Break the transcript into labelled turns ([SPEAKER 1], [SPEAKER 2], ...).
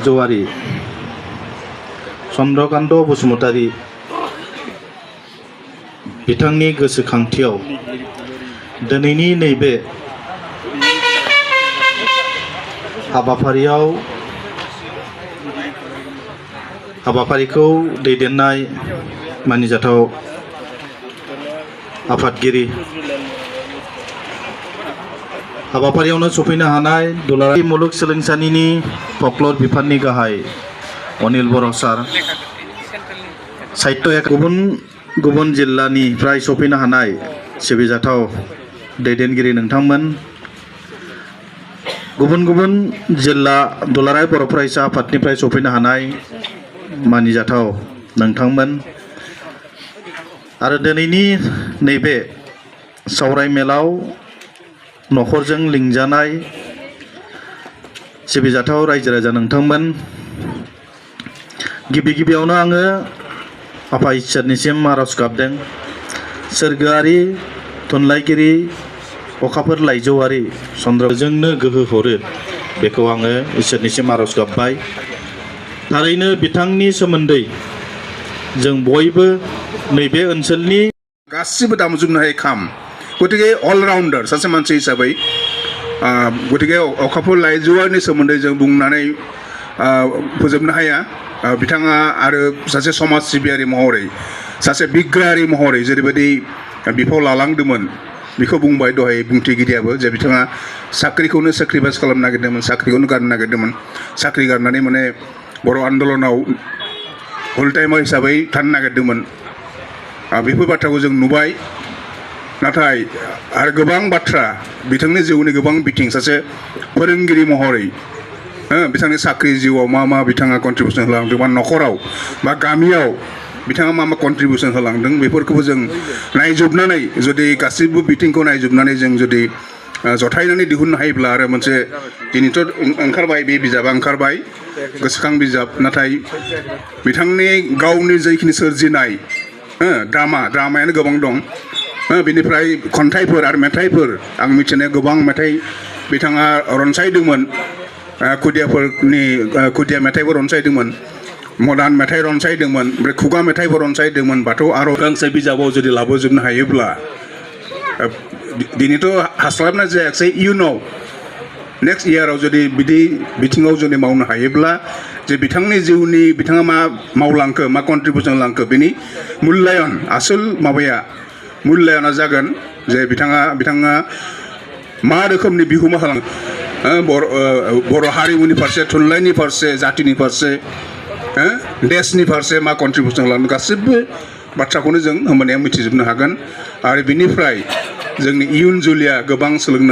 [SPEAKER 1] जवारी चन्द्रकान्त बसुमतारी बिथांनि गोसोखांथियाव दिनैनि नैबे हाबाफारिखौ दैदेननाय मानिजाथाव आफादगिरि हाबाफारियावनो सफैनो हानाय दुलाराय मुलुगसोलोंसालिनि फकलर बिफाननि गाहाय अनिल बर' सार साहित्य गुबुन गुबुन जिल्लानिफ्राय सफैनो हानाय सिबिजाथाव दैदेनगिरि नोंथांमोन गुबुन गुबुन जिल्ला दुलाराय बर' फरायसा आफादनिफ्राय सफैनो हानाय मानिजाथाव नोंथांमोन आरो दिनैनि नैबे सावराय मेलाव नखरजों लिंजानाय सिबिजाथाव रायजो राजा नोंथांमोन गिबियावनो आङो आफा इसोरनिसिम आरज गाबदों सोरगोआरि थुनलाइगिरि अखाफोर लाइजौआरि चन्द्रजोंनो गोहो हरो बेखौ आङो इसोरनिसिम आरज गाबबाय थारैनो बिथांनि सोमोन्दै जों बयबो नैबे ओनसोलनि
[SPEAKER 2] गासिबो दामजोबनो हायो खाम गतिके अलराउन्डार सासे मानसि हिसाबै गतिके अखाफोर लाइजौआरिनि सोमोन्दै जों बुंनानै फोजोबनो हाया बिथाङा आरो सासे समाज सिबियारि महरै सासे बिग्रायारि महरै जेरैबायदि बिफाव लालांदोंमोन बेखौ बुंबाय दहाय बुंथिगिरियाबो जे बिथाङा साख्रिखौनो सेक्रिफाइस खालामनो नागिरदोंमोन साख्रिखौनो गारनो नागिरदोंमोन साख्रि गारनानै माने बर' आन्दलनाव फुल टाइमार हिसाबै थानो नागिरदोंमोन बेफोर बाथ्राखौ जों नुबाय नाथाय आरो गोबां बाथ्रा बिथांनि जिउनि गोबां बिथिं सासे फोरोंगिरि महरै बिथांनि साख्रि जिउआव मा बिथाङा कन्ट्रिबिउसन होलांदों बा नखराव बा गामियाव बिथाङा मा कन्ट्रिबिउसन होलांदों बेफोरखौबो जों नायजोबनानै जुदि गासिबो बिथिंखौ नायजोबनानै जों जुदि जथायनानै दिहुननो हायोब्ला आरो मोनसे दिनैथ' ओंखारबाय बे बिजाबा ओंखारबाय गोसोखां बिजाब नाथाय बिथांनि गावनि जेखिनि सोरजिनाय ड्रामायानो गोबां दं बेनिफ्राय खन्थाइफोर आरो मेथाइफोर आं मिथिनाय गोबां मेथाइ बिथाङा रनसायदोंमोन खुदिया मेथाइबो रनसायदोंमोन मडार्न मेथाइ रनसायदोंमोन ओमफ्राय खुगा मेथाइबो रनसायदोंमोन बाथौ आरो गांसे बिजाबाव जुदि लाबोजोबनो हायोब्ला दिनैथ' हास्लाबनाय जायाखिसै इयुनाव नेक्स्ट इयाराव जुदि बिदि बिथिङाव जुदि मावनो हायोब्ला जे बिथांनि जिउनि बिथाङा मा मावलांखो मा कन्ट्रिबिउसन लांखो बिनि मुल्यायन आसोल मुल्यायना जागोन जे बिथाङा मा रोखोमनि बिहोमा होलाङो बर' हारिमुनि फारसे थुनलाइनि फारसे जातिनि फारसे देशनि फारसे मा कन्ट्रिबिउसन खालामो गासिबो बाथ्राखौनो जों होमबानिया मिथिजोबनो हागोन आरो बिनिफ्राय जोंनि इयुन जोलैया गोबां सोलोंनो